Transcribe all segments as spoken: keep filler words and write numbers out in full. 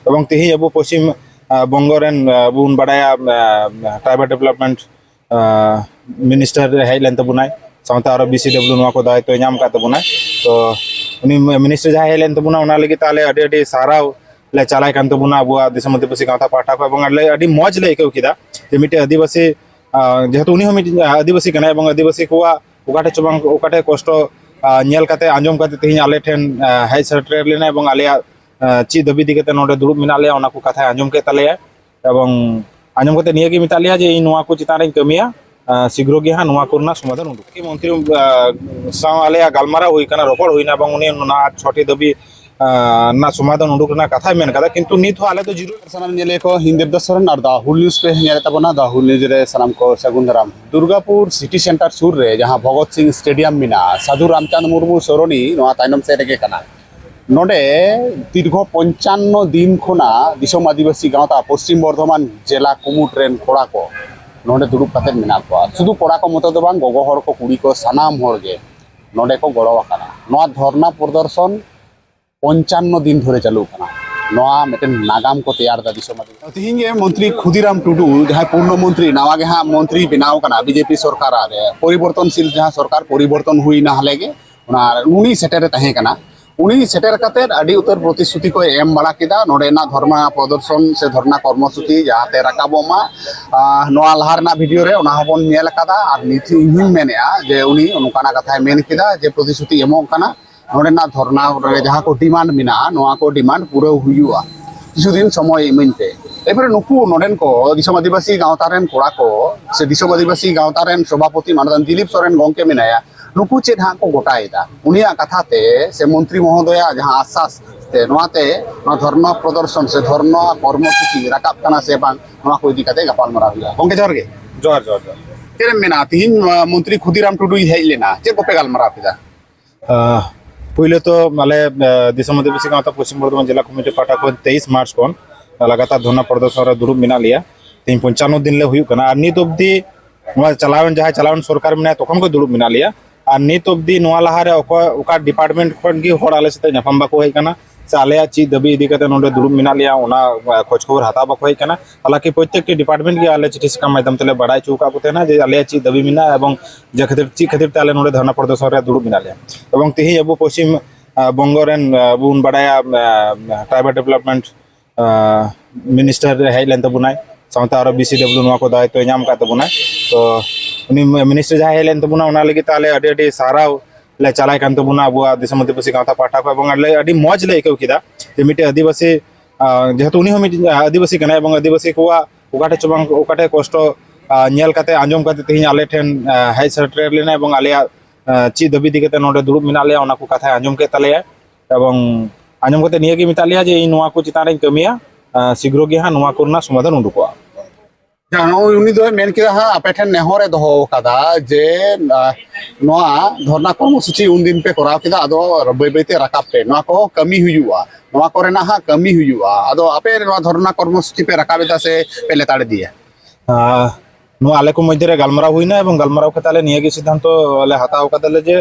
ᱮᱵᱚᱝ ᱛᱮᱦᱮᱧ ᱟᱵᱚ ᱯᱚᱥᱪᱤᱢ ᱵᱚᱝᱜᱚ ᱨᱮᱱ ᱵᱚᱱ ᱵᱟᱲᱟᱭᱟ, ᱴᱨᱟᱭᱵᱟᱞ ᱰᱮᱵᱷᱞᱚᱯᱢᱮᱱᱴ ᱢᱤᱱᱤᱥᱴᱟᱨ ᱦᱮᱡ ᱞᱮᱱ ᱛᱟᱵᱚᱱᱟᱭ, ᱥᱟᱶᱛᱮ ᱟᱨᱚ ᱵᱤᱥᱤᱰᱟᱵᱞᱤᱭᱩ ᱱᱚᱣᱟ ᱠᱚ ᱫᱟᱭᱤᱛᱛᱚᱭ ᱧᱟᱢ ᱟᱠᱟᱫ ᱛᱟᱵᱚᱱᱟᱭ᱾ ᱛᱚ ᱩᱱᱤ ᱢᱤᱱᱤᱥᱴᱟᱨ ᱡᱟᱦᱟᱸᱭ ᱦᱮᱡ ᱞᱮᱱ ᱛᱟᱵᱚᱱᱟ, ᱚᱱᱟ ᱞᱟᱹᱜᱤᱫ ᱛᱮ ᱟᱞᱮ ᱟᱹᱰᱤ ᱟᱹᱰᱤ ᱥᱟᱨᱦᱟᱣ ᱞᱮ ᱪᱟᱞᱟᱭ ᱠᱟᱱ ᱛᱟᱵᱚᱱᱟ ᱟᱵᱚᱣᱟᱜ ᱫᱤᱥᱚᱢ ᱟᱹᱫᱤᱵᱟᱹᱥᱤ ᱜᱟᱶᱛᱟ ᱯᱟᱦᱴᱟ ᱠᱷᱚᱱ, ᱮᱵᱚᱝ ᱟᱹᱰᱤ ᱢᱚᱡᱽ ᱞᱮ ᱟᱹᱭᱠᱟᱹᱣ ᱠᱮᱫᱟ ᱡᱮ ᱢᱤᱫᱴᱮᱡ ᱟᱹᱫᱤᱵᱟᱹᱥᱤ, ᱡᱮᱦᱮᱛᱩ ᱩᱱᱤ ᱦᱚᱸ ᱢᱤᱫᱴᱮᱱ ᱟᱹᱫᱤᱵᱟᱹᱥᱤ ᱠᱟᱱᱟᱭ, ᱮᱵᱚᱝ ᱟᱹᱫᱤᱵᱟᱹᱥᱤ ᱠᱚᱣᱟᱜ ᱚᱠᱟᱴᱷᱮᱡ ᱪᱚ ᱵᱟᱝ ᱚᱠᱟᱴᱷᱮᱡ ᱠᱚᱥᱴᱚ ᱧᱮᱞ ᱠᱟᱛᱮ, ᱟᱸᱡᱚᱢ ᱠᱟᱛᱮ ᱛᱮᱦᱮᱧ ᱟᱞᱮ ᱴᱷᱮᱱ ᱦᱮᱡ ᱥᱮᱴᱮᱨ ᱞᱮᱱᱟ, ᱮᱵᱚᱝ ᱟᱞᱮᱭᱟᱜ ᱪᱮᱫ ᱫᱟᱹᱵᱤ ᱤᱫᱤ ᱠᱟᱛᱮ ᱱᱚᱰᱮ ᱫᱩᱲᱩᱵ ᱢᱮᱱᱟᱜ ᱞᱮᱭᱟ, ᱚᱱᱟ ᱠᱚ ᱠᱟᱛᱷᱟᱭ ᱟᱸᱡᱚᱢ ᱠᱮᱫ ᱛᱟᱞᱮᱭᱟ᱾ ᱮᱵᱚᱝ ᱟᱸᱡᱚᱢ ᱠᱟᱛᱮ ᱱᱤᱭᱟᱹ ᱜᱮ ᱢᱮᱛᱟᱜ ᱞᱮᱭᱟ ᱡᱮ ᱤᱧ ᱱᱚᱣᱟ ᱠᱚ ᱪᱮᱛᱟᱱ ᱨᱮᱧ ᱠᱟᱹᱢᱤᱭᱟ, ᱥᱤᱜᱽᱨᱚ ᱜᱮ ᱦᱟᱸᱜ ᱱᱚᱣᱟ ᱠᱚᱨᱮᱱᱟᱜ ᱥᱚᱢᱟᱫᱷᱟᱱ ᱩᱰᱩᱠ᱾ ᱢᱚᱱᱛᱨᱤ ᱥᱟᱶ ᱟᱞᱮᱭᱟᱜ ᱜᱟᱞᱢᱟᱨᱟᱣ ᱦᱩᱭ ᱠᱟᱱᱟ, ᱨᱚᱯᱚᱲ ᱦᱩᱭᱱᱟ, ᱮᱵᱚᱝ ᱩᱱᱤ ᱚᱱᱟ ᱪᱷᱚᱴᱤ ᱫᱟᱹᱵᱤ ᱨᱮᱱᱟᱜ ᱥᱚᱢᱟᱫᱷᱟᱱ ᱩᱰᱩᱠ ᱨᱮᱱᱟᱜ ᱠᱟᱛᱷᱟᱭ ᱢᱮᱱ ᱠᱟᱫᱟ, ᱠᱤᱱᱛᱩ ᱱᱤᱛ ᱦᱚᱸ ᱟᱞᱮ ᱫᱚ ᱡᱤᱨᱳ᱾ ᱥᱟᱱᱟᱢ ᱧᱮᱞᱮᱫ ᱠᱚ ᱦᱤᱱᱫᱤ ᱫᱚ ᱥᱚᱨᱮᱱ ᱟᱨ ᱫᱟ ᱦᱩᱞ ᱱᱤᱭᱩᱡᱽ ᱯᱮ ᱧᱮᱞᱮᱫ ᱛᱟᱵᱚᱱᱟ᱾ ᱫᱟ ᱦᱩᱞ ᱱᱤᱭᱩᱡᱽ ᱨᱮ ᱥᱟᱱᱟᱢ ᱠᱚ ᱥᱟᱹᱜᱩᱱ ᱫᱟᱨᱟᱢ᱾ ᱫᱩᱨᱜᱟᱯᱩᱨ ᱥᱤᱴᱤ ᱥᱮᱱᱴᱟᱨ ᱥᱩᱨ ᱨᱮ ᱡᱟᱦᱟᱸ ᱵᱷᱚᱜᱚᱛ ᱥᱤᱝ ᱥᱴᱮᱰᱤᱭᱟᱢ ᱢᱮᱱᱟᱜᱼᱟ, ᱥᱟᱹᱫᱷᱩ ᱨᱟᱢᱪᱟᱸᱫᱽ ᱢᱩᱨᱢᱩ ᱥᱚᱨᱚᱱᱤ ᱱᱚᱣᱟ ᱛᱟᱭᱱᱚᱢ ᱥᱮᱫ ᱨᱮᱜᱮ ᱠᱟᱱᱟ᱾ ᱱᱚᱰᱮ ᱫᱤᱨᱜᱷᱚ ᱯᱚᱧᱪᱟᱱᱱᱚ ᱫᱤᱱ ᱠᱷᱚᱱᱟᱜ ᱫᱤᱥᱚᱢ ᱟᱹᱫᱤᱵᱟᱹᱥᱤ ᱜᱟᱶᱛᱟ ᱯᱚᱥᱪᱤᱢ ᱵᱚᱨᱫᱷᱚᱢᱟᱱ ᱡᱮᱞᱟ ᱠᱩᱢᱩᱴ ᱨᱮᱱ ᱠᱚᱲᱟ ᱠᱚ ᱱᱚᱰᱮ ᱫᱩᱲᱩᱵ ᱠᱟᱛᱮ ᱢᱮᱱᱟᱜ ᱠᱚᱣᱟ᱾ ᱥᱩᱫᱷᱩ ᱠᱚᱲᱟ ᱠᱚ ᱢᱚᱛᱚ ᱫᱚ ᱵᱟᱝ, ᱜᱚᱜᱚ ᱦᱚᱲ ᱠᱚ, ᱠᱩᱲᱤ ᱠᱚ, ᱥᱟᱱᱟᱢ ᱦᱚᱲ ᱜᱮ ᱱᱚᱰᱮ ᱠᱚ ᱜᱚᱲᱚ ᱟᱠᱟᱱᱟ᱾ ᱱᱚᱣᱟ ᱫᱷᱚᱨᱱᱟ ᱯᱨᱚᱫᱚᱨᱥᱚᱱ ᱯᱚᱧᱪᱟᱱᱱᱚ ᱫᱤᱱ ᱫᱷᱚᱨᱮ ᱪᱟᱹᱞᱩ ᱠᱟᱱᱟ᱾ ᱱᱚᱣᱟ ᱢᱤᱫᱴᱮᱱ ᱱᱟᱜᱟᱢ ᱠᱚ ᱛᱮᱭᱟᱨ ᱮᱫᱟ ᱫᱤᱥᱚᱢ ᱟᱹᱫᱤᱵᱟᱹᱥᱤ᱾ ᱛᱤᱦᱤᱧ ᱜᱮ ᱢᱚᱱᱛᱨᱤ ᱠᱷᱩᱫᱤᱨᱟᱢ ᱴᱩᱰᱩ, ᱡᱟᱦᱟᱸᱭ ᱯᱩᱨᱱᱚ ᱢᱚᱱᱛᱨᱤ, ᱱᱟᱣᱟ ᱜᱮ ᱦᱟᱸᱜ ᱢᱚᱱᱛᱨᱤ ᱵᱮᱱᱟᱣ ᱠᱟᱱᱟ ᱵᱤᱡᱮᱯᱤ ᱥᱚᱨᱠᱟᱨ ᱨᱮ, ᱯᱚᱨᱤᱵᱚᱨᱛᱚᱱᱥᱤᱞ ᱡᱟᱦᱟᱸ ᱥᱚᱨᱠᱟᱨ ᱯᱚᱨᱤᱵᱚᱨᱛᱚᱱ ᱦᱩᱭᱱᱟ ᱦᱟᱞᱮ ᱜᱮ, ᱚᱱᱟ ᱩᱱᱤ ᱥᱮᱴᱮᱨᱮ ᱛᱟᱦᱮᱸ ᱠᱟᱱᱟ᱾ ᱩᱱᱤ ᱥᱮᱴᱮᱨ ᱠᱟᱛᱮᱫ ᱟᱹᱰᱤ ᱩᱛᱟᱹᱨ ᱯᱨᱚᱛᱤᱥᱨᱩᱛᱤ ᱠᱚᱭ ᱮᱢ ᱵᱟᱲᱟ ᱠᱮᱫᱟ᱾ ᱱᱚᱰᱮᱱᱟᱜ ᱫᱷᱚᱨᱱᱟ ᱯᱨᱚᱫᱚᱨᱥᱚᱱ ᱥᱮ ᱫᱷᱚᱨᱱᱟ ᱠᱚᱨᱢᱚᱥᱩᱪᱤ ᱡᱟᱦᱟᱸᱛᱮ ᱨᱟᱠᱟᱵᱚᱜ ᱢᱟ, ᱟᱨ ᱱᱚᱣᱟ ᱞᱟᱦᱟ ᱨᱮᱱᱟᱜ ᱵᱷᱤᱰᱤᱭᱳ ᱨᱮ ᱚᱱᱟ ᱦᱚᱸᱵᱚᱱ ᱧᱮᱞ ᱟᱠᱟᱫᱟ᱾ ᱟᱨ ᱱᱤᱛ ᱤᱧ ᱦᱚᱸᱧ ᱢᱮᱱᱮᱫᱼᱟ ᱡᱮ ᱩᱱᱤ ᱱᱚᱝᱠᱟᱱᱟᱜ ᱠᱟᱛᱷᱟᱭ ᱢᱮᱱ ᱠᱮᱫᱟ ᱡᱮ ᱯᱨᱚᱛᱤᱥᱨᱩᱛᱤ ᱮᱢᱚᱜ ᱠᱟᱱᱟ, ᱱᱚᱰᱮᱱᱟᱜ ᱫᱷᱚᱨᱱᱟ ᱨᱮ ᱡᱟᱦᱟᱸ ᱠᱚ ᱰᱤᱢᱟᱱᱰ ᱢᱮᱱᱟᱜᱼᱟ, ᱱᱚᱣᱟ ᱠᱚ ᱰᱤᱢᱟᱱᱰ ᱯᱩᱨᱟᱹᱣ ᱦᱩᱭᱩᱜᱼᱟ, ᱠᱤᱪᱷᱩ ᱫᱤᱱ ᱥᱚᱢᱚᱭ ᱤᱢᱟᱹᱧ ᱯᱮ᱾ ᱮᱨᱯᱚᱨᱮ ᱱᱩᱠᱩ ᱱᱚᱰᱮᱱ ᱠᱚ ᱫᱤᱥᱚᱢ ᱟᱹᱫᱤᱵᱟᱹᱥᱤ ᱜᱟᱶᱛᱟ ᱨᱮᱱ ᱠᱚᱲᱟ ᱠᱚ ᱥᱮ ᱫᱤᱥᱚᱢ ᱟᱹᱫᱤᱵᱟᱹᱥᱤ ᱜᱟᱶᱛᱟ ᱨᱮᱱ ᱥᱚᱵᱷᱟᱯᱚᱛᱤ ᱢᱟᱱᱚᱛᱟᱱ ᱫᱤᱞᱤᱯ ᱥᱚᱨᱮᱱ ᱜᱚᱢᱠᱮ ᱢᱮᱱᱟᱭᱟ, ᱱᱩᱠᱩ ᱪᱮᱫ ᱦᱟᱸᱜ ᱠᱚ ᱜᱚᱴᱟᱭᱮᱫᱟ? ᱩᱱᱤᱭᱟᱜ ᱠᱟᱛᱷᱟ ᱛᱮ ᱥᱮ ᱢᱚᱱᱛᱨᱤ ᱢᱚᱦᱳᱫᱚᱭᱟᱜ ᱡᱟᱦᱟᱸ ᱟᱥᱥᱟᱥ ᱛᱮ, ᱱᱚᱣᱟᱛᱮ ᱱᱚᱣᱟ ᱫᱷᱚᱨᱱᱟ ᱯᱨᱚᱫᱚᱨᱥᱚᱱ ᱥᱮ ᱫᱷᱚᱨᱱᱟ ᱠᱚᱨᱢᱚᱥᱩᱪᱤ ᱨᱟᱠᱟᱵ ᱠᱟᱱᱟ ᱥᱮ ᱵᱟᱝ, ᱱᱚᱣᱟ ᱠᱚ ᱤᱫᱤ ᱠᱟᱛᱮ ᱜᱟᱯᱟᱞᱢᱟᱨᱟᱣ ᱦᱩᱭᱩᱜᱼᱟ᱾ ᱜᱚᱢᱠᱮ, ᱡᱚᱦᱟᱨ ᱜᱮ᱾ ᱡᱚᱦᱟᱨ, ᱡᱚᱦᱟᱨ, ᱡᱚᱦᱟᱨ᱾ ᱪᱮᱫ ᱮᱢ ᱢᱮᱱᱟ, ᱛᱤᱦᱤᱧ, ᱟᱸ, ᱢᱚᱱᱛᱨᱤ ᱠᱷᱩᱫᱤᱨᱟᱢ ᱴᱩᱰᱩᱭ ᱦᱮᱡ ᱞᱮᱱᱟ, ᱪᱮᱫ ᱠᱚᱯᱮ ᱜᱟᱞᱢᱟᱨᱟᱣ ᱠᱮᱫᱟ? ᱟᱸ, ᱯᱩᱭᱞᱩ ᱛᱚ ᱟᱞᱮ, ᱟᱸ, ᱫᱤᱥᱚᱢ ᱟᱹᱫᱤᱵᱟᱹᱥᱤ ᱜᱟᱶᱛᱟ ᱯᱚᱥᱪᱤᱢ ᱵᱚᱨᱫᱷᱚᱢᱟᱱ ᱡᱮᱞᱟ ᱠᱚᱢᱤᱴᱤ ᱯᱟᱦᱴᱟ ᱠᱷᱚᱱ ᱛᱮᱭᱤᱥ ᱢᱟᱨᱪ ᱠᱷᱚᱱ ᱞᱟᱜᱟᱛᱟᱨ ᱫᱷᱚᱨᱱᱟ ᱯᱨᱚᱫᱚᱨᱥᱚᱱ ᱨᱮ ᱫᱩᱲᱩᱵ ᱢᱮᱱᱟᱜ ᱞᱮᱭᱟ᱾ ᱛᱮᱦᱮᱧ ᱯᱚᱧᱪᱟᱱᱱᱚ ᱫᱤᱱ ᱞᱮ ᱦᱩᱭᱩᱜ ᱠᱟᱱᱟ᱾ ᱟᱨ ᱱᱤᱛ ᱚᱵᱫᱤ ᱱᱚᱣᱟ ᱪᱟᱞᱟᱣᱮᱱ, ᱡᱟᱦᱟᱸᱭ ᱪᱟᱞᱟᱣᱮᱱ ᱥᱚᱨᱠᱟᱨ ᱢᱮᱱᱟᱭᱟ, ᱛᱚᱠᱷᱚᱱ ᱠᱷᱚᱱ ᱫᱩᱲᱩᱵ ᱢᱮᱱᱟᱜ ᱞᱮᱭᱟ᱾ ᱟᱨ ᱱᱤᱛ ᱚᱵᱫᱤ ᱱᱚᱣᱟ ᱞᱟᱦᱟᱨᱮ ᱚᱠᱚᱭ, ᱚᱠᱟ ᱰᱤᱯᱟᱨᱴᱢᱮᱱᱴ ᱠᱷᱚᱱ ᱜᱮ ᱦᱚᱲ ᱟᱞᱮ ᱥᱟᱛᱮ ᱧᱟᱯᱟᱢ ᱵᱟᱠᱚ ᱦᱮᱡ ᱟᱠᱟᱱᱟ᱾ ᱥᱮ ᱟᱞᱮᱭᱟᱜ ᱪᱮᱫ ᱫᱟᱹᱵᱤ ᱤᱫᱤ ᱠᱟᱛᱮ ᱱᱚᱰᱮ ᱫᱩᱲᱩᱵ ᱢᱮᱱᱟᱜ ᱞᱮᱭᱟ, ᱚᱱᱟ, ᱟ, ᱠᱷᱚᱡᱽ ᱠᱷᱚᱵᱚᱨ ᱦᱟᱛᱟᱣ ᱵᱟᱠᱚ ᱦᱮᱡ ᱠᱟᱱᱟ᱾ ᱦᱟᱞᱟᱝᱠᱤ ᱯᱨᱚᱛᱛᱮᱠᱴᱤ ᱰᱤᱯᱟᱨᱴᱢᱮᱱᱴ ᱜᱮ ᱟᱞᱮ ᱪᱤᱴᱷᱤ ᱥᱟᱠᱟᱢ ᱢᱟᱫᱽᱫᱷᱚᱢ ᱛᱮᱞᱮ ᱵᱟᱲᱟᱭ ᱦᱚᱪᱚ ᱟᱠᱟᱫ ᱠᱚ ᱛᱟᱦᱮᱱᱟ ᱡᱮ ᱟᱞᱮᱭᱟᱜ ᱪᱮᱫ ᱫᱟᱹᱵᱤ ᱢᱮᱱᱟᱜᱼᱟ ᱮᱵᱚᱝ ᱡᱮ ᱠᱷᱟᱹᱛᱤᱨ, ᱪᱮᱫ ᱠᱷᱟᱹᱛᱤᱨ ᱛᱮ ᱟᱞᱮ ᱱᱚᱰᱮ ᱫᱷᱚᱨᱱᱟ ᱯᱨᱚᱫᱚᱨᱥᱚᱱ ᱨᱮ ᱫᱩᱲᱩᱵ ᱢᱮᱱᱟᱜ ᱞᱮᱭᱟ᱾ ᱮᱵᱚᱝ ᱛᱮᱦᱮᱧ ᱟᱵᱚ ᱯᱚᱥᱪᱤᱢ, ᱟ, ᱵᱚᱝᱜᱚ ᱨᱮᱱ, ᱟ, ᱵᱚᱱ ᱵᱟᱲᱟᱭᱟ, ᱟ, ᱴᱨᱟᱭᱵᱟᱞ ᱰᱮᱵᱷᱞᱚᱯᱢᱮᱱᱴ, ᱟ, ᱢᱤᱱᱤᱥᱴᱟᱨ ᱦᱮᱡ ᱞᱮᱱ ᱛᱟᱵᱚᱱᱟᱭ, ᱥᱟᱶᱛᱮ ᱟᱨᱚ ᱵᱤ ᱥᱤ ᱰᱟᱵᱞᱤᱭᱩ ᱱᱚᱣᱟ ᱠᱚ ᱫᱟᱭᱤᱛᱛᱚᱭ ᱧᱟᱢ ᱟᱠᱟᱫ ᱛᱟᱵᱚᱱᱟᱭ᱾ ᱛᱚ ᱩᱱᱤ ᱢᱤᱱᱤᱥᱴᱟᱨ ᱡᱟᱦᱟᱸᱭ ᱦᱮᱡ ᱞᱮᱱ ᱛᱟᱵᱚᱱᱟ, ᱚᱱᱟ ᱞᱟᱹᱜᱤᱫ ᱛᱮ ᱟᱞᱮ ᱟᱹᱰᱤ ᱟᱹᱰᱤ ᱥᱟᱨᱦᱟᱣ ᱞᱮ ᱪᱟᱞᱟᱭ ᱠᱟᱱ ᱛᱟᱵᱚᱱᱟ ᱟᱵᱚᱣᱟᱜ ᱫᱤᱥᱚᱢ ᱟᱹᱫᱤᱵᱟᱹᱥᱤ ᱜᱟᱶᱛᱟ ᱯᱟᱦᱴᱟ ᱠᱷᱚᱱ, ᱮᱵᱚᱝ ᱟᱞᱮ ᱟᱹᱰᱤ ᱢᱚᱡᱽ ᱞᱮ ᱟᱹᱭᱠᱟᱹᱣ ᱠᱮᱫᱟ ᱡᱮ ᱢᱤᱫᱴᱮᱱ ᱟᱹᱫᱤᱵᱟᱹᱥᱤ, ᱟ, ᱡᱮᱦᱮᱛᱩ ᱩᱱᱤ ᱦᱚᱸ ᱢᱤᱫᱴᱮᱱ ᱟᱹᱫᱤᱵᱟᱹᱥᱤ ᱠᱟᱱᱟᱭ ᱮᱵᱚᱝ ᱟᱹᱫᱤᱵᱟᱹᱥᱤ ᱠᱚᱣᱟᱜ ᱚᱠᱟᱴᱷᱮᱡ ᱪᱚ ᱵᱟᱝ ᱚᱠᱟᱴᱷᱮᱡ ᱠᱚᱥᱴᱚ, ᱟ, ᱧᱮᱞ ᱠᱟᱛᱮ ᱟᱸᱡᱚᱢ ᱠᱟᱛᱮ ᱛᱮᱦᱮᱧ ᱟᱞᱮ ᱴᱷᱮᱱ, ᱟ, ᱦᱮᱡ ᱥᱮᱴᱮᱨ ᱞᱮᱱᱟ ᱮᱵᱚᱝ ᱟᱞᱮᱭᱟᱜ, ᱟ, ᱪᱮᱫ ᱫᱟᱹᱵᱤ ᱤᱫᱤ ᱠᱟᱛᱮ ᱱᱚᱰᱮ ᱫᱩᱲᱩᱵ ᱢᱮᱱᱟᱜ ᱞᱮᱭᱟ ᱚᱱᱟ ᱠᱚ ᱠᱟᱛᱷᱟᱭ ᱟᱸᱡᱚᱢ ᱠᱮᱫ ᱛᱟᱞᱮᱭᱟ᱾ ᱮᱵᱚᱝ ᱟᱸᱡᱚᱢ ᱠᱟᱛᱮ ᱱᱤᱭᱟᱹ ᱜᱮ ᱢᱮᱛᱟᱜ ᱞᱮᱭᱟ ᱡᱮ ᱤᱧ ᱱᱚᱣᱟ ᱠᱚ ᱪᱮᱛᱟᱱ ᱨᱮᱧ ᱠᱟᱹᱢᱤᱭᱟ, ᱟ, ᱥᱤᱜᱽᱨᱚ ᱜᱮ ᱦᱟᱸᱜ ᱱᱚᱣᱟ ᱠᱚᱨᱮᱱᱟᱜ ᱥᱚᱢᱟᱫᱷᱟᱱ ᱩᱰᱩᱠᱚᱜᱼᱟ᱾ ᱡᱟᱦᱟᱸ ᱱᱚᱜᱼᱚᱭ ᱩᱱᱤ ᱫᱚᱭ ᱢᱮᱱ ᱠᱮᱫᱟ ᱦᱟᱸᱜ ᱟᱯᱮ ᱴᱷᱮᱱ ᱱᱮᱦᱚᱨ ᱮ ᱫᱚᱦᱚ ᱟᱠᱟᱫᱟ ᱡᱮ, ᱟ, ᱱᱚᱣᱟ ᱫᱷᱚᱨᱱᱟ ᱠᱚᱨᱢᱚᱥᱩᱪᱤ ᱩᱱᱫᱤᱱ ᱯᱮ ᱠᱚᱨᱟᱣ ᱠᱮᱫᱟ, ᱟᱫᱚ ᱵᱟᱹᱭ ᱵᱟᱹᱭ ᱛᱮ ᱨᱟᱠᱟᱵ ᱯᱮ, ᱱᱚᱣᱟ ᱠᱚ ᱠᱟᱹᱢᱤ ᱦᱩᱭᱩᱜᱼᱟ, ᱱᱚᱣᱟ ᱠᱚᱨᱮᱱᱟᱜ ᱦᱟᱸᱜ ᱠᱟᱹᱢᱤ ᱦᱩᱭᱩᱜᱼᱟ᱾ ᱟᱫᱚ ᱟᱯᱮ ᱱᱚᱣᱟ ᱫᱷᱚᱨᱱᱟ ᱠᱚᱨᱢᱚᱥᱩᱪᱤ ᱯᱮ ᱨᱟᱠᱟᱵ ᱮᱫᱟ ᱥᱮ ᱯᱮ ᱞᱮᱛᱟᱲ ᱤᱫᱤᱭᱟ? ᱟ, ᱱᱚᱣᱟ ᱟᱞᱮ ᱠᱚ ᱢᱚᱫᱽᱫᱷᱮ ᱨᱮ ᱜᱟᱞᱢᱟᱨᱟᱣ ᱦᱩᱭᱱᱟ ᱮᱵᱚᱝ ᱜᱟᱞᱢᱟᱨᱟᱣ ᱠᱟᱛᱮ ᱟᱞᱮ ᱱᱤᱭᱟᱹ ᱜᱮ ᱥᱤᱫᱽᱫᱷᱟᱱᱛᱚ ᱞᱮ ᱦᱟᱛᱟᱣ ᱠᱟᱫᱟᱞᱮ ᱡᱮ,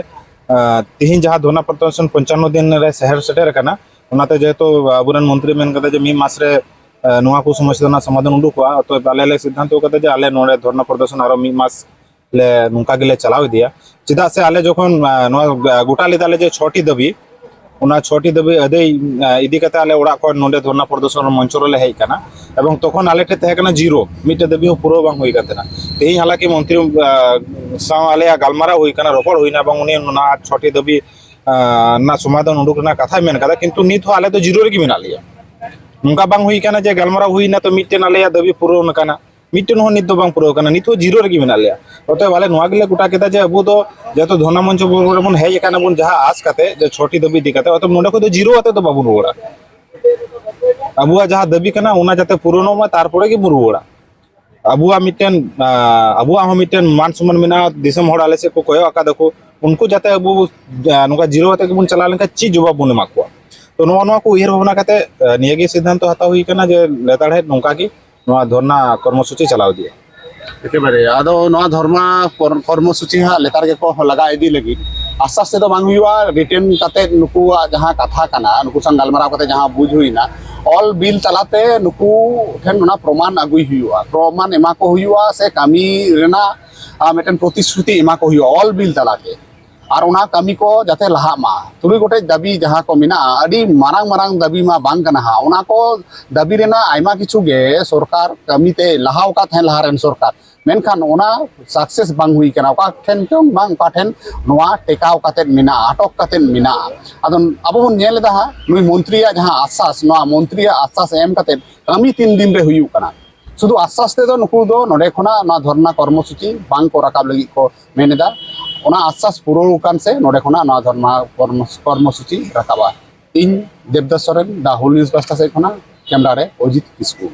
ᱟ, ᱛᱤᱦᱤᱧ ᱡᱟᱦᱟᱸ ᱫᱷᱚᱨᱱᱟ ᱯᱨᱚᱫᱚᱨᱥᱚᱱ ᱯᱚᱧᱪᱟᱱᱱᱚ ᱫᱤᱱ ᱨᱮ ᱥᱮᱴᱮᱨ ᱥᱮᱴᱮᱨ ᱟᱠᱟᱱᱟ, ᱚᱱᱟᱛᱮ ᱡᱮᱦᱮᱛᱩ ᱟᱵᱚᱨᱮᱱ ᱢᱚᱱᱛᱨᱤ ᱢᱮᱱ ᱠᱟᱫᱟ ᱡᱮ ᱢᱤᱫ ᱢᱟᱥ ᱨᱮ, ᱟ, ᱱᱚᱣᱟ ᱠᱚ ᱥᱚᱢᱚᱥᱥᱟ ᱨᱮᱱᱟᱜ ᱥᱚᱢᱟᱫᱷᱟᱱ ᱩᱰᱩᱠᱚᱜᱼᱟ, ᱚᱛᱚᱮᱵ ᱟᱞᱮ ᱞᱮ ᱥᱤᱫᱽᱫᱷᱟᱱᱛᱚ ᱠᱟᱫᱟ ᱡᱮ ᱟᱞᱮ ᱱᱚᱰᱮ ᱫᱷᱚᱨᱱᱟ ᱯᱨᱚᱫᱚᱨᱥᱚᱱ ᱟᱨᱚ ᱢᱤᱫ ᱢᱟᱥ ᱞᱮ ᱱᱚᱝᱠᱟ ᱜᱮᱞᱮ ᱪᱟᱞᱟᱣ ᱤᱫᱤᱭᱟ᱾ ᱪᱮᱫᱟᱜ ᱥᱮ ᱟᱞᱮ ᱡᱚᱠᱷᱚᱱ, ᱟ, ᱱᱚᱣᱟ ᱜᱚᱴᱟ ᱞᱮᱫᱟᱞᱮ ᱡᱮ ᱪᱷᱚᱴᱤ ᱫᱟᱹᱵᱤ, ᱚᱱᱟ ᱪᱷᱚᱴᱤ ᱫᱟᱹᱵᱤ ᱟᱹᱫᱟᱹᱭ, ᱟ, ᱤᱫᱤ ᱠᱟᱛᱮ ᱟᱞᱮ ᱚᱲᱟᱜ ᱠᱷᱚᱱ ᱱᱚᱰᱮ ᱫᱷᱚᱨᱱᱟ ᱯᱨᱚᱫᱚᱨᱥᱚᱱ ᱢᱚᱧᱪᱚ ᱨᱮᱞᱮ ᱦᱮᱡ ᱟᱠᱟᱱᱟ᱾ ᱮᱵᱚᱝ ᱛᱚᱠᱷᱚᱱ ᱟᱞᱮ ᱴᱷᱮᱱ ᱛᱟᱦᱮᱸ ᱠᱟᱱᱟ ᱡᱤᱨᱳ, ᱢᱤᱫᱴᱮᱡ ᱫᱟᱹᱵᱤ ᱦᱚᱸ ᱯᱩᱨᱟᱹᱣ ᱵᱟᱝ ᱦᱩᱭ ᱟᱠᱟᱱ ᱛᱟᱦᱮᱱᱟ᱾ ᱛᱮᱦᱮᱧ ᱦᱟᱞᱟᱝᱠᱤ ᱢᱚᱱᱛᱨᱤ, ᱟ, ᱥᱟᱶ ᱟᱞᱮᱭᱟᱜ ᱜᱟᱞᱢᱟᱨᱟᱣ ᱦᱩᱭ ᱟᱠᱟᱱᱟ, ᱨᱚᱯᱚᱲ ᱦᱩᱭᱱᱟ, ᱮᱵᱚᱝ ᱩᱱᱤ ᱚᱱᱟ ᱪᱷᱚᱴᱤ ᱫᱟᱹᱵᱤ, ᱟ, ᱨᱮᱱᱟᱜ ᱥᱚᱢᱟᱫᱷᱟᱱ ᱩᱰᱩᱠ ᱨᱮᱱᱟᱜ ᱠᱟᱛᱷᱟᱭ ᱢᱮᱱ ᱠᱟᱫᱟ, ᱠᱤᱱᱛᱩ ᱱᱤᱛ ᱦᱚᱸ ᱟᱞᱮ ᱫᱚ ᱡᱤᱨᱳ ᱨᱮᱜᱮ ᱢᱮᱱᱟᱜ ᱞᱮᱭᱟ᱾ ᱱᱚᱝᱠᱟ ᱵᱟᱝ ᱦᱩᱭ ᱟᱠᱟᱱᱟ ᱡᱮ ᱜᱟᱞᱢᱟᱨᱟᱣ ᱦᱩᱭᱱᱟ ᱛᱚ ᱢᱤᱫᱴᱮᱱ ᱟᱞᱮᱭᱟᱜ ᱫᱟᱹᱵᱤ ᱯᱩᱨᱟᱹᱣ ᱟᱠᱟᱱᱟ, ᱢᱤᱫᱴᱮᱱ ᱦᱚᱸ ᱱᱤᱛ ᱫᱚ ᱵᱟᱝ ᱯᱩᱨᱟᱹᱣ ᱟᱠᱟᱱᱟ, ᱱᱤᱛ ᱦᱚᱸ ᱡᱤᱨᱳ ᱨᱮᱜᱮ ᱢᱮᱱᱟᱜ ᱞᱮᱭᱟ᱾ ᱚᱛᱚᱮᱵ ᱟᱞᱮ ᱱᱚᱣᱟ ᱜᱮᱞᱮ ᱜᱚᱴᱟ ᱠᱮᱫᱟ ᱡᱮ ᱟᱵᱚ ᱫᱚ ᱡᱮᱦᱮᱛᱩ ᱫᱷᱚᱨᱱᱟ ᱢᱚᱧᱪᱚ ᱵᱚᱱ ᱦᱮᱡ ᱟᱠᱟᱱᱟ ᱵᱚᱱ ᱡᱟᱦᱟᱸ ᱟᱥ ᱠᱟᱛᱮ ᱡᱮ ᱪᱷᱚᱴᱤ ᱫᱟᱹᱵᱤ ᱤᱫᱤ ᱠᱟᱛᱮ, ᱚᱛᱚᱮᱵ ᱱᱚᱰᱮ ᱠᱷᱚᱱ ᱫᱚ ᱡᱤᱨᱳ ᱟᱛᱮ ᱫᱚ ᱵᱟᱵᱚᱱ ᱨᱩᱣᱟᱹᱲᱟ᱾ ᱟᱵᱚᱣᱟᱜ ᱡᱟᱦᱟᱸ ᱫᱟᱹᱵᱤ ᱠᱟᱱᱟ ᱚᱱᱟ ᱡᱟᱛᱮ ᱯᱩᱨᱚᱱᱚᱜ ᱢᱟ, ᱛᱟᱨᱯᱚᱨᱮ ᱜᱮᱵᱚᱱ ᱨᱩᱣᱟᱹᱲᱟ᱾ ᱟᱵᱚᱣᱟᱜ ᱢᱤᱫᱴᱮᱱ, ᱟ, ᱟᱵᱚᱣᱟᱜ ᱦᱚᱸ ᱢᱤᱫᱴᱮᱱ ᱢᱟᱱ ᱥᱚᱱᱢᱟᱱ ᱢᱮᱱᱟᱜᱼᱟ, ᱫᱤᱥᱚᱢ ᱦᱚᱲ ᱟᱞᱮ ᱥᱮᱫ ᱠᱚ ᱠᱚᱭᱚᱜ ᱟᱠᱟᱫᱟ ᱠᱚ, ᱩᱱᱠᱩ ᱡᱟᱛᱮ ᱟᱵᱚ, ᱟ, ᱱᱚᱝᱠᱟ ᱡᱤᱨᱳ ᱟᱛᱮ ᱜᱮᱵᱚᱱ ᱪᱟᱞᱟᱣ ᱞᱮᱱᱠᱷᱟᱱ ᱪᱮᱫ ᱡᱚᱵᱟᱵ ᱵᱚᱱ ᱮᱢᱟ ᱠᱚᱣᱟ? ᱛᱚ ᱱᱚᱜᱼᱚ ᱱᱚᱣᱟ ᱠᱚ ᱩᱭᱦᱟᱹᱨ ᱵᱷᱟᱵᱽᱱᱟ ᱠᱟᱛᱮ, ᱟ, ᱱᱤᱭᱟᱹ ᱜᱮ ᱥᱤᱫᱽᱫᱷᱟᱱᱛᱚ ᱦᱟᱛᱟᱣ ᱦᱩᱭ ᱟᱠᱟᱱᱟ ᱡᱮ ᱞᱮᱛᱟᱲᱦᱮᱫ ᱱᱚᱝᱠᱟ ᱜᱮ ᱱᱚᱣᱟ ᱫᱷᱚᱨᱱᱟ ᱠᱚᱨᱢᱚᱥᱩᱪᱤ ᱪᱟᱞᱟᱣ ᱤᱫᱤᱜᱼᱟ᱾ ᱮᱠᱮᱵᱟᱨᱮ, ᱟᱫᱚ ᱱᱚᱣᱟ ᱫᱷᱚᱨᱱᱟ ᱠᱚᱨ-, ᱠᱚᱨᱢᱚᱥᱩᱪᱤ ᱦᱟᱸᱜ ᱞᱮᱛᱟᱲ ᱜᱮᱠᱚ ᱞᱟᱜᱟ ᱤᱫᱤ ᱞᱟᱹᱜᱤᱫ, ᱟᱥᱥᱟᱥ ᱛᱮᱫᱚ ᱵᱟᱝ ᱦᱩᱭᱩᱜᱼᱟ᱾ ᱨᱤᱴᱮᱱ ᱠᱟᱛᱮ ᱱᱩᱠᱩᱣᱟᱜ ᱡᱟᱦᱟᱸ ᱠᱟᱛᱷᱟ ᱠᱟᱱᱟ, ᱱᱩᱠᱩ ᱥᱟᱶ ᱜᱟᱞᱢᱟᱨᱟᱣ ᱠᱟᱛᱮ ᱡᱟᱦᱟᱸ ᱵᱩᱡᱽ ᱦᱩᱭᱱᱟ, ᱚᱞ ᱵᱤᱞ ᱛᱟᱞᱟᱛᱮ ᱱᱩᱠᱩ ᱴᱷᱮᱱ ᱚᱱᱟ ᱯᱨᱚᱢᱟᱱ ᱟᱹᱜᱩᱭ ᱦᱩᱭᱩᱜᱼᱟ, ᱯᱨᱚᱢᱟᱱ ᱮᱢᱟ ᱠᱚ ᱦᱩᱭᱩᱜᱼᱟ, ᱥᱮ ᱠᱟᱹᱢᱤ ᱨᱮᱱᱟᱜ ᱟᱨ ᱢᱤᱫᱴᱮᱱ ᱯᱨᱚᱛᱤᱥᱨᱩᱛᱤ ᱮᱢᱟ ᱠᱚ ᱦᱩᱭᱩᱜᱼᱟ ᱚᱞ ᱵᱤᱞ ᱛᱟᱞᱟᱛᱮ᱾ ᱟᱨ ᱚᱱᱟ ᱠᱟᱹᱢᱤ ᱠᱚ ᱡᱟᱛᱮ ᱞᱟᱦᱟᱜ ᱢᱟ᱾ ᱛᱩᱨᱩᱭ ᱜᱚᱴᱮᱡ ᱫᱟᱹᱵᱤ ᱡᱟᱦᱟᱸ ᱠᱚ ᱢᱮᱱᱟᱜᱼᱟ, ᱟᱹᱰᱤ ᱢᱟᱨᱟᱝ ᱢᱟᱨᱟᱝ ᱫᱟᱹᱵᱤ ᱢᱟ ᱵᱟᱝ ᱠᱟᱱᱟ ᱦᱟᱸᱜ, ᱚᱱᱟ ᱠᱚ ᱫᱟᱹᱵᱤ ᱨᱮᱱᱟᱜ ᱟᱭᱢᱟ ᱠᱤᱪᱷᱩ ᱜᱮ ᱥᱚᱨᱠᱟᱨ ᱠᱟᱹᱢᱤ ᱛᱮ ᱞᱟᱦᱟ ᱟᱠᱟᱫ ᱛᱟᱦᱮᱸᱫ ᱞᱟᱦᱟ ᱨᱮᱱ ᱥᱚᱨᱠᱟᱨ, ᱢᱮᱱᱠᱷᱟᱱ ᱚᱱᱟ ᱥᱟᱠᱥᱮᱥ ᱵᱟᱝ ᱦᱩᱭ ᱠᱟᱱᱟ᱾ ᱚᱠᱟ ᱴᱷᱮᱱ ᱪᱚᱝ ᱵᱟᱝ ᱚᱠᱟ ᱴᱷᱮᱱ ᱱᱚᱣᱟ ᱴᱮᱠᱟᱣ ᱠᱟᱛᱮᱫ ᱢᱮᱱᱟᱜᱼᱟ, ᱟᱴᱚᱠ ᱠᱟᱛᱮᱫ ᱢᱮᱱᱟᱜᱼᱟ᱾ ᱟᱫᱚ ᱟᱵᱚ ᱵᱚᱱ ᱧᱮᱞ ᱮᱫᱟ ᱦᱟᱸᱜ, ᱱᱩᱭ ᱢᱚᱱᱛᱨᱤᱭᱟᱜ ᱡᱟᱦᱟᱸ ᱟᱥᱥᱟᱥ, ᱱᱚᱣᱟ ᱢᱚᱱᱛᱨᱤᱭᱟᱜ ᱟᱥᱥᱟᱥ ᱮᱢ ᱠᱟᱛᱮᱫ ᱠᱟᱹᱢᱤ ᱛᱤᱱ ᱫᱤᱱ ᱨᱮ ᱦᱩᱭᱩᱜ ᱠᱟᱱᱟ? ᱥᱩᱫᱷᱩ ᱟᱥᱥᱟᱥ ᱛᱮᱫᱚ ᱱᱩᱠᱩ ᱫᱚ ᱱᱚᱰᱮ ᱠᱷᱚᱱᱟᱜ ᱱᱚᱣᱟ ᱫᱷᱚᱨᱱᱟ ᱠᱚᱨᱢᱚᱥᱩᱪᱤ ᱵᱟᱝ ᱠᱚ ᱨᱟᱠᱟᱵ ᱞᱟᱹᱜᱤᱫ ᱠᱚ ᱢᱮᱱ ᱮᱫᱟ᱾ ᱚᱱᱟ ᱟᱥᱥᱟᱥ ᱯᱩᱨᱟᱹᱣ ᱟᱠᱟᱱ ᱥᱮ ᱱᱚᱰᱮ ᱠᱷᱚᱱᱟᱜ ᱱᱚᱣᱟ ᱫᱷᱚᱨᱱᱟ ᱠᱚᱨᱢᱚ-, ᱠᱚᱨᱢᱚᱥᱩᱪᱤ ᱨᱟᱠᱟᱵᱼᱟ᱾ ᱤᱧ ᱫᱮᱵᱽᱫᱟᱥ ᱥᱚᱨᱮᱱ, ᱫᱟ ᱦᱩᱞ ᱱᱤᱭᱩᱡᱽ ᱯᱟᱥᱴᱟ ᱥᱮᱫ ᱠᱷᱚᱱᱟᱜ ᱠᱮᱢᱨᱟ ᱨᱮ ᱚᱡᱤᱛ ᱠᱤᱥᱠᱩ᱾